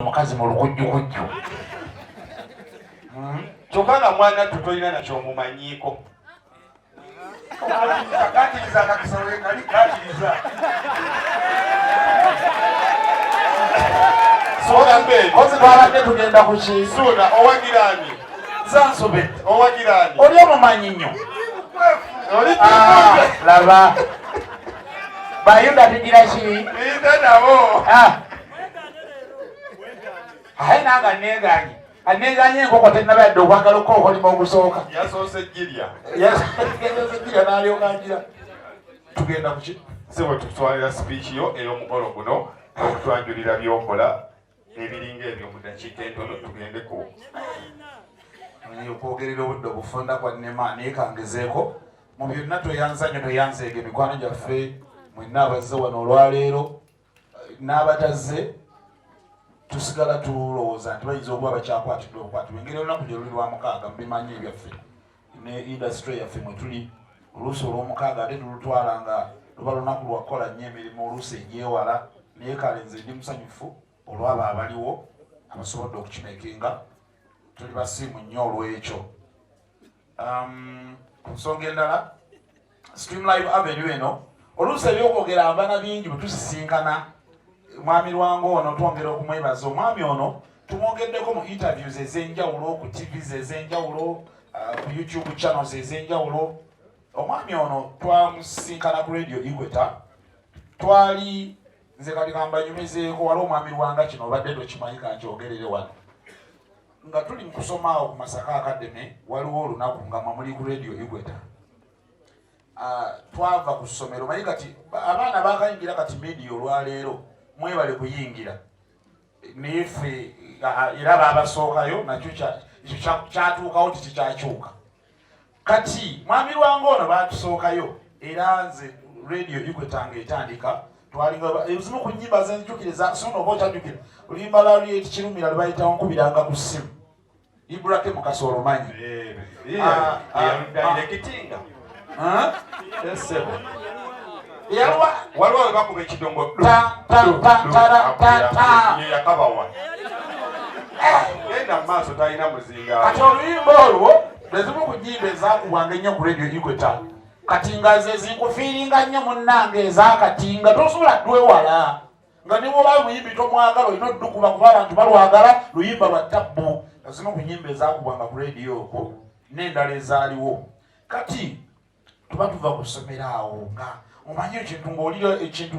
Omukazi mu lukujjukujju. Kyokka nga mwana ttu tolina nakyomumanyiiko. Kakiriza akakisa wekali kakiriza. Suuna Ben. Kozi twabadde tugenda ku ki? Suuna owagirani? Zansobe. Owagirani? Oli omumanyi nnyo. Oli Ah, laba. Bayuda tugira ki? Tuyite nabo. Ah. Aye nange anneegaanye. Anneegaanye enkoko tennaba yadde okwagala okukokolima ogusooka. Yasoose girya. Yasoose girya n'alyoka agira. Tugenda ku ki? Ssebo tutwalira speech yo ey'omukolo guno okutwanjulira by'okola ebiringa ebyo mu ddakiika entono tugende ku okwogerera obudde obufunda kwa nnema naye kangezeeko mu byonna tweyanza nnyo tweyanzeege mikwano gyaffe mwenna abazze wano olwaleero n'abatazze tusigala tulowooza nti bayinza okuba bakyakwatiddwa obukwatibwa engeri olunaku gye luli lwa mukaaga mubimanyi ebyaffe ne industry yaffe mwe tuli oluusi olw'omukaaga ate tulutwala nga luba lunaku lwakukola nnyo emirimu oluusi egyewala naye kale nze ndi musanyufu olwabo abaliwo abasobodde okukimekinga tuli basiimu nnyo olw'ekyo. Ku nsonga endala Stream Live Avenue eno oluusi ebyokwogera nva na bingi bwe tusisinkana mwami Lwanga ono twongera okumwebaza. Omwami ono tumwogeddeko mu interviews ez'enjawulo ku TVs ez'enjawulo, ku YouTube channels ez'enjawulo. Omwami ono twamusisinkana ku Radio Equator, twali nze kati kambanyumizeeko wali omwami Lwanga kino obadde tokimanyi kankyogerere wano nga tuli mu kusoma awo ku Masaka Academy. Waliwo olunaku nga mwe muli ku Radio Equator, twava ku ssomero manyi kati abaana bakayingira kati media olwaleero mwebale kuyingira naye ffe era babasookayo nakyo kyatuukawo tikikyakyuka. Kati mwami Lwanga ono batusookayo era nze Radio Equator nga etandika twalinga ezimu ku nnyimba zenzijukiriza sono oba okyajjukira oluyimba lwa Harriet Kirumira lwe bayitawo nkubiranga ku ssimu Ibrahim Mukasa olumanyi. Directinga. Ssebo. Yalwa waliwo we bakuba ekidongo ta ta ta ta ta ta ye yakabawa genda mu maaso talina muzinga. Kati oluyimba olwo lwezimu ku nnyimba ezakubwanga ennyo ku Radio Equator. Kati nga ze zinkufiiringa nnyo munnange ezakati nga tosobola dwewala nga ne bw'oba omuyimbi tomwagala olina oddukuba kuba abantu balwagala luyimba lwa tabbu. Ezimu ku nnyimba ezakubwanga ku rediyo okwo n'endala ezaaliwo. Kati tuba tuva ku ssomero awo nga omanyi ekintu ng'olira ekintu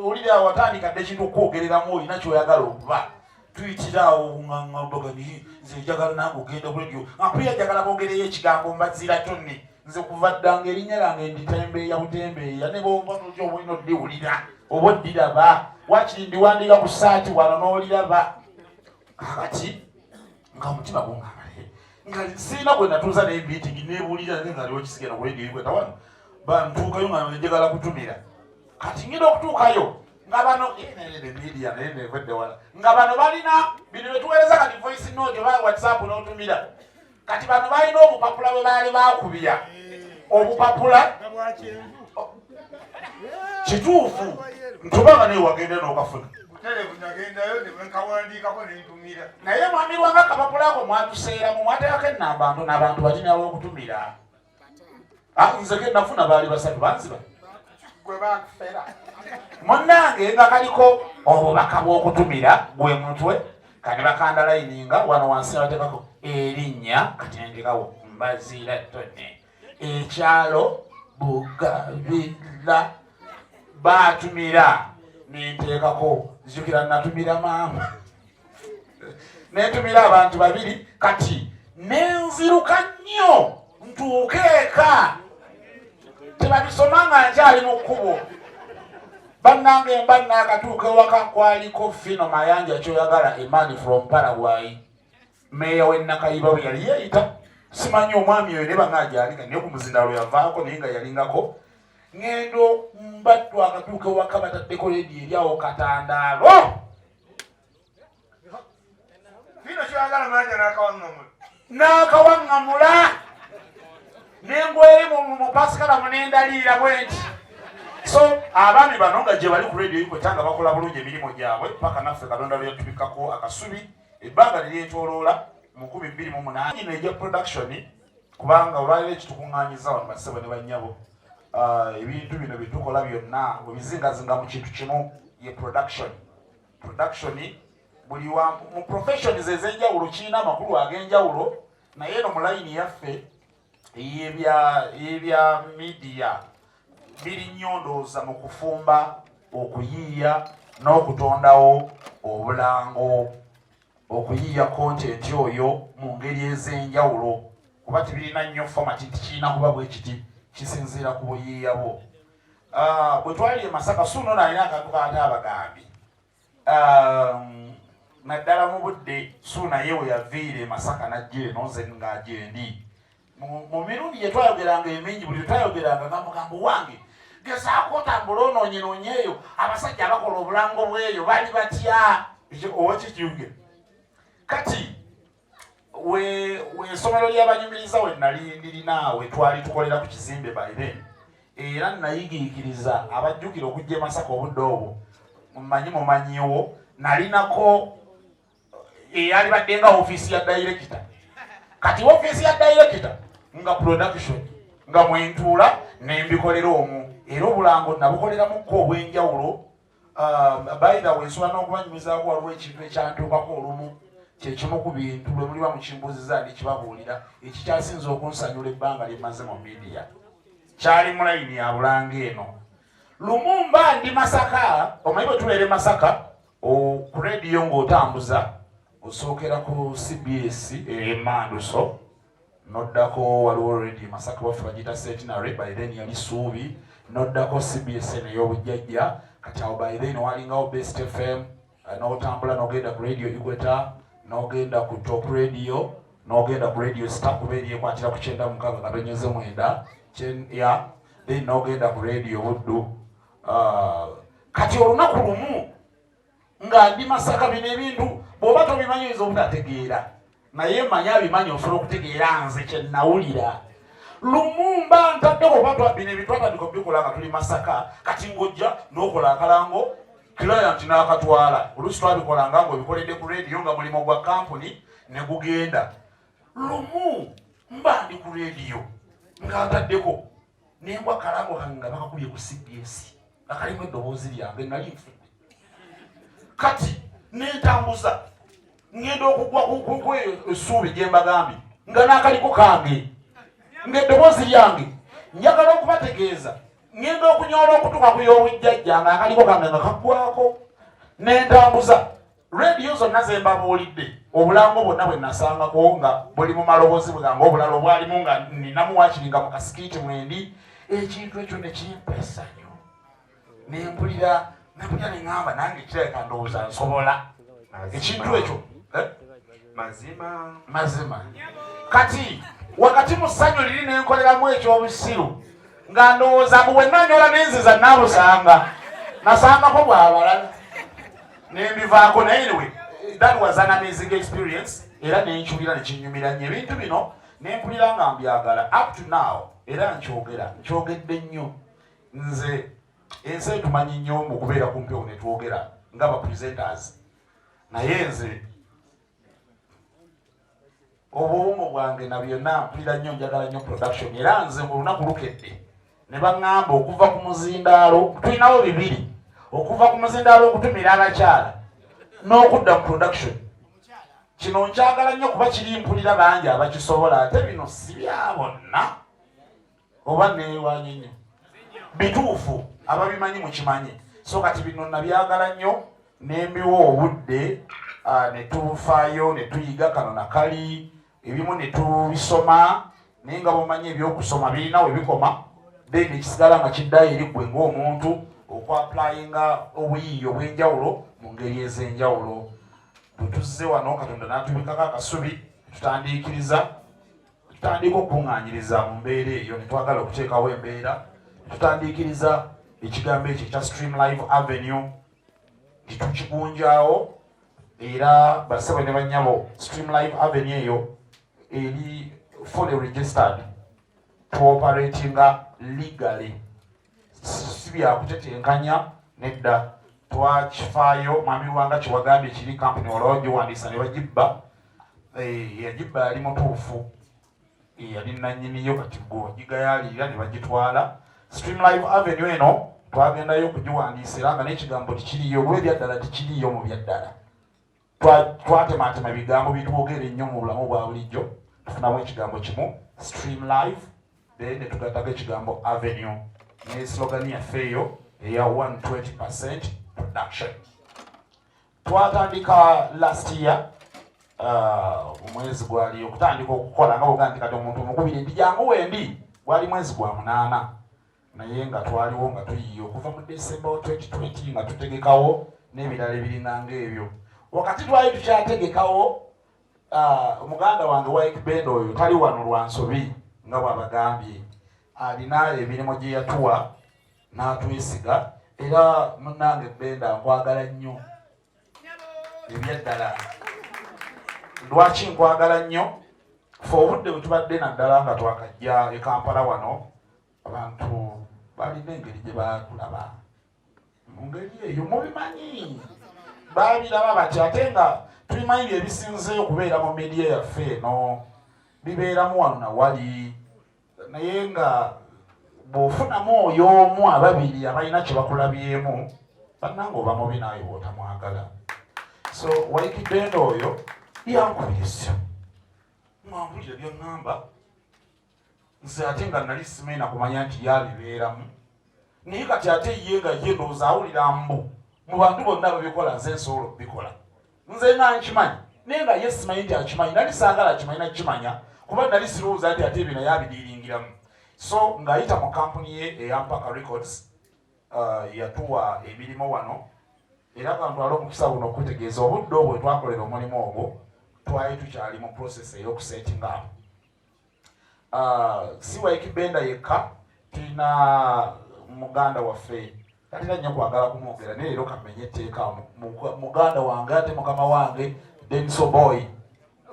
olira awo watandika dda ekintu okwogereramu olina ky'oyagala okuba tuyitira awo nga ngambaga nze njagala nange ogenda ku rediyo nga mpulira njagala boogereyo ekigambo mbazira tonni nze kuva dda nga erinnya lyange nditembeeya butembeeya ne bw'oba totya oba olina oddiwulira oba oddiraba wakiri ndiwandiika ku ssaati wano n'oliraba. Kakati nga omutima gungamba nga sirina gwe natuuza naye meeting neebuulira naye nga aliwo kisigenda ku rediyo Equator wano bantuukayo nga njagala kutumira. Kati ngenda okutuukayo nga bano media naye nevudde wala nga bano balina bino byetuweereza kati voice note oba WhatsApp n'otumira. Kati bano balina obupapula bwe baali bakubya obupapula kituufu ntubanga naye wagenda n'okafuna naye mwami Lwanga akapapula ako mwatuseeramu mwateekako ennamba ntono abantu batinala okutumira. Nze ke nafuna baali basatu banziba munnange nga kaliko obubaka bw'okutumira gwe mutwe kati bakanda layininga wano wansi bateekako erinnya kati nendekawo Mbaziira Tonne ekyalo Bugabira batumira nenteekako nzijukira natumira maama nentumira abantu babiri kati nenziruka nnyo ntuuke eka tebabisoma nga nkyali mu kkubo. Bannange mba naakatuuka ewaka kwaliko Fino Mayanja Kyoyagala Emani from Paraguay meeya w'e Nakayiba bwe yali yeeyita simanyi omwami oyo naye banga gyali naye ku muzindaalo yavaako naye nga yalingako ŋŋendo mbattu akatuuka ewaka bataddeko rediyo eri awo katandaalo. Fino Kyoyagala Mayanja n'akawaŋŋamula n'akawaŋŋamula nengweri mu pasikalamu nendaliira bwe nti. So abaami bano nga gye bali ku Radio Equator nga bakola bulungi emirimu gyabwe paka naffe Katonda lwe yatubikako akasubi ebbanga ne lyetoloola mu 2008 ino egya production, kubanga olwaliro ekitukuŋŋaanyiza wano bassebo ne bannyabo, ebintu bino bye tukola byonna webizingazinga mu kintu kimu, ye production. Production buli wa mu professions ez'enjawulo kirina amakulu ag'enjawulo, naye eno mu layini yaffe ey'ebya media biri nnyo ndowooza mu kufumba, okuyiiya n'okutondawo obulango, okuyiiya content oyo mu ngeri ez'enjawulo, kuba tebirina nnyo format nti kirina kuba bwe kiti, kisinziira ku buyiiya bwo. Bwe twali e Masaka, Suuna ono alina akantu kaate abagambi, naddala mu budde Suuna ye we yaviira e Masaka najja eno, nze nga gyendi mu mirundi gye twayogeranga emingi, buli lwe twayogeranga nga mugambo wange, gezaako otambula onoonyenoonyeeyo abasajja abakola obulango bweyo bali batya. Owakikyuge kati we essomero ly'abanyumiriza we nali ndirinaawe, twali tukolera ku kizimbe by then, era nayigiikiriza abajjukira okujja e Masaka obudde obwo, mumanyi mumanyiwo, nalinako eyali badde nga ofiisi ya director. Kati ofiisi ya director nga production nga mwentuula nembikolera omwo, era obulango nabukoleramuko obw'enjawulo. By the way, nsobola n'okubanyumizaako, waliwo ekintu ekyantuukako olumu, kyekimu ku bintu lwe muliba mukimbuuziza ndikibabuulira, ekikyasinza okunsanyula ebbanga lye mmaze mu media, kyali mu layini ya bulango eno. Lumu mba ndi Masaka, omanyi bwe tubeera e Masaka, ku rediyo ng'otambuza, osookera ku CBS emanduso, noddako waliwo radio Masaka waffe bagiyita Centenary, by then yali Suubi, noddako CBS eno ey'obujjajja. Kati awo by then walingawo Best FM, n'otambula n'ogenda ku Radio Equator, n'ogenda ku Top Radio, n'ogenda ku Radio Star, kuba eri ekwatira ku 96.9 ya, then n'ogenda ku Radio Buddu. Kati olunaku lumu nga ndi Masaka, bino ebintu bw'oba tobimanyi oyinza obutategeera, naye manyi abimanyi osobola okutegeera nze kye nawulira. Lumu mba ntaddeko oba bino ebintu twatandika okubikola nga tuli Masaka. Kati ng'ojja n'okola akalango, client n'akatwala. Oluusi twabikolanga ng'obikoledde ku rediyo nga mulimu gwa kampuni ne gugenda. Lumu mba ndi ku rediyo nga ntaddeko, nengwa akalango kange nga bakakubye ku CBS nga kalimu eddoboozi lyange, nali nfudde. Kati nentambuza ngenda okugwa ku essuubi gye mbagambye nga n'akaliko kange ng'eddoboozi lyange. Njagala okubategeeza, ngenda okunyoola okutuuka ku y'obujjajja nga akaliko kange nga kaggwako. Nentambuza rediyo zonna ze mbabuulidde, obulango bwonna bwe nasangako nga buli mu maloboozi bwe gange, obulala obwalimu nga ninamu wakiri nga mu kasikiiti mwendi. Ekintu ekyo ne kimpa essanyu, nempulira nempulira neŋŋamba nange kirabika ndowooza nsobola ekintu ekyo, eh? Mazima. Mazima. Kati wakati mu ssanyu liri nenkoleramu ekyobusiru nga ndowooza mbu wenanyola nenziza nabusanga nasangako bwabalala nembivaako. Naye anyway, that was an amazing experience, era nenkyulira nekinyumira nnyo ebintu bino, nempulira nga mbyagala up to now. Era nkyogera, nkyogedde nnyo nze, ensi etumanyi nnyo mu kubeera ku mpewo netwogera nga ba presenters, naye nze obwongo bwange na byonna mpulira nnyo njagala nnyo production. Era nze mu lunaku lukedde ne baŋŋamba okuva ku muzindaalo, tulinawo bibiri, okuva ku muzindaalo okutumira abakyala n'okudda mu production. Kino nkyagala nnyo kuba kiri mpulira bangi abakisobola, ate bino si bya bonna, oba neewanye nnyo bituufu, ababimanyi mukimanyi. So kati bino nabyagala nnyo nembiwa obudde, ne tubufaayo ne tuyiga kano nakali, ebimu ne tubisoma, naye nga bumanyi ebyokusoma birina we bikoma, then ekisigala nga kiddayo eri ggwe ng'omuntu okwapplyinga obuyiiya obw'enjawulo mu ngeri ez'enjawulo. Bwe tuzze wano, Katonda n'atubikako akasubi, tutandiikiriza, tutandika okukuŋŋaanyiriza mu mbeera eyo ne twagala okuteekawo embeera, tutandiikiriza ekigambo ekyo ekya Stream Live Avenue nti tukigunjaawo. Era bassebo ne bannyabo, Stream Live Avenue eyo eri fully registered to operatinga legally. Si byakutetenkanya nedda, twakifaayo. Mwami Lwanga, kyewagambye kiri, kampuni walawo giwandiisa ne bagibba. Yagibba yali mutuufu, yali nanyiniyo, kati gwe wagigayalirira ne bagitwala. Stream Live Avenue eno twagendayo okugiwandiisa, era nga n'ekigambo tekiriyo, kuba ebyaddala tekiriyo. Mu byaddala twatematema ebigambo bitwogera ennyo mu bulamu bwa bulijjo, tufunamu ekigambo kimu, Stream Live, then netugattako ekigambo Avenue ne slogan yaffe eyo eya 120 production. Twatandika last year, omwezi gwali okutandika okukola nga bwogaa nti kati omuntu omukubiri nti jangu wendi, gwali mwezi gwa 8, naye nga twaliwo nga tuyiye okuva mu December wa 2020 nga tutegekawo n'ebirala ebirinanga ebyo. Wakati twali tukyategekawo, muganda wange Wyke Bend oyo tali wano lwa nsobi, nga bw'abagambye alina emirimu gye yatuwa n'atwesiga. Era munnange Benda, nkwagala nnyo ebyaddala. Lwaki nkwagala nnyo? Fe obudde bwe tubadde, naddala nga twakajja e Kampala wano, abantu balina engeri gye batulaba mu ngeri eyo, mubimanyi, babiraba bati, ate nga tubimanyi byebisinze okubeera mu media yaffe eno, bibeeramu wano nawali, naye nga bw'ofunamu oyo omu, ababiri abalina kye bakulabyemu, bannange oba mubi naawe bw'otamwagala. So Wyke Benda oyo yankubira essimu, mwampulira byaŋŋamba, nze ate nga nali simeena kumanya nti yabibeeramu, naye kati ate ye nga ye ndowooza awulira mbu mu bantu bonna babikola nze nsobola okubikola, nze nga nkimanyi, naye nga ye simanyi nti akimanyi. Nali saagala akimanyi nakimanya, kuba nali sirowooza nti ate ebyo naye abidiiringiramu. So ng'ayita mu kampuni ye eya Mpaka Records, yatuwa emirimu wano. Era kantwale omukisa guno okutegeeza, obudde obwo twakolera omulimu ogwo twali tukyali mu process ey'okusetting up. Si Wyke Benda yekka, tulina muganda waffe, tatera nnyo kwagala kumwogera, naye leero kamenye etteeka, muganda wange ate mukama wange Denso Boy.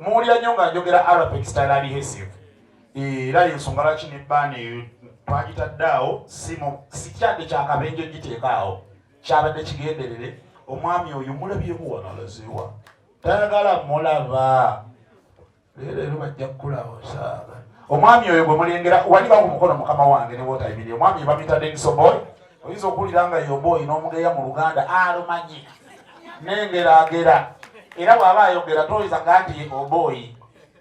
Muwulira nnyo nga njogera Arapex Style Adhesive, era yensonga lwaki nebbaana eyo twagitadde awo. Sikyadde kyakabenje giteeka awo, kyabadde kigenderere. Omwami oyo mulabyeko wano, alazeewa? Tayagala mulaba leero, leero bajja kukulaba osaaga. Omwami oyo gwe mulengera wanika ku mukono, mukama wange ne bwotayimirire, omwami bamuyita Denso Boy. Oyinza okuwulira nga yo boy n'omugeya mu Luganda alumanyi nengeragera, era bw'aba ayogera toyinza ga nti oboyi,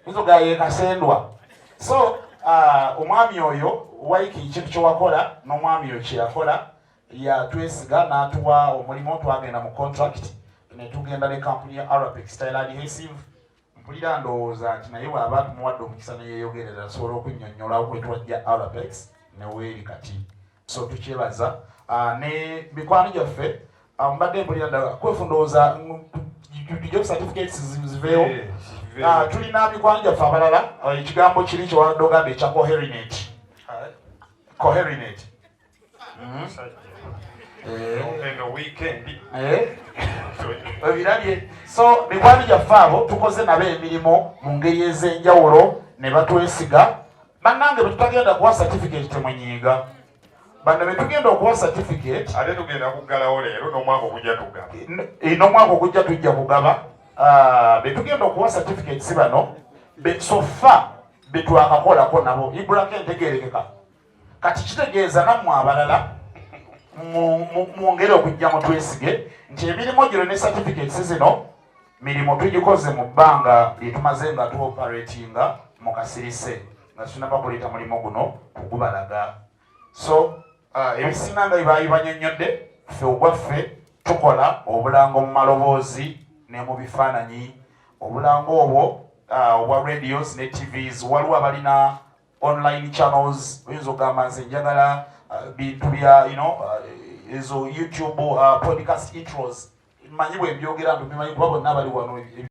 oyinza ogaa yekasendwa. So omwami oyo Wyke, ekintu kyewakola n'omwami oyo kyeyakola, yatwesiga n'atuwa omulimu. Twagenda mu contract ne tugenda ne kampuni ya Arapex Style Adhesive. Mpulira ndowooza nti naye bw'aba tumuwadde omukisa neyeyogerera, asobola okunnyonnyola kwe twajja Arapex neweeri kati. So tukyebaza. Ne mikwano gyaffe, mbadde mpulira ddala kwefu, ndowooza job certificates ziveewo. Tulina mikwano gyaffe abalala, ekigambo kiri kyewadde ogamba ekya coherinet, coherinet. Eno weekend. Ebirabye. So mikwano gyaffe abo tukoze nabo emirimu mu ngeri ez'enjawulo ne batwesiga. Bannange, bwe tutagenda kuwa certificate temunyiiga. Bano be tugenda okuwa certificate. Ate tugenda kuggalawo leero, n'omwaka ogujja tugaba. N'omwaka ogujja tujja kugaba. Be tugenda okuwa certificates bano so far betwakakolako nabo, ibulako entegerekeka. Kati kitegeeza nammwe abalala mwongere okujja mutwesige nti emirimu gino ne certificates zino, mirimu tugikoze mu bbanga lyetumaze nga tuoperatinga mu kasirise, nga tunaba kuleeta mulimu guno kugubalaga. So ebisinga nga bibaali banyonnyodde, ffe ogwaffe tukola obulango mu maloboozi ne mu bifaananyi, obulango obwo obwa radios ne TVs. Waliwo abalina online channels, oyinza okugamba nze njagala bintu bya ezo YouTube, podcast intros, manyi bwe mbyogera nti bimanyi kuba bonna bali wano.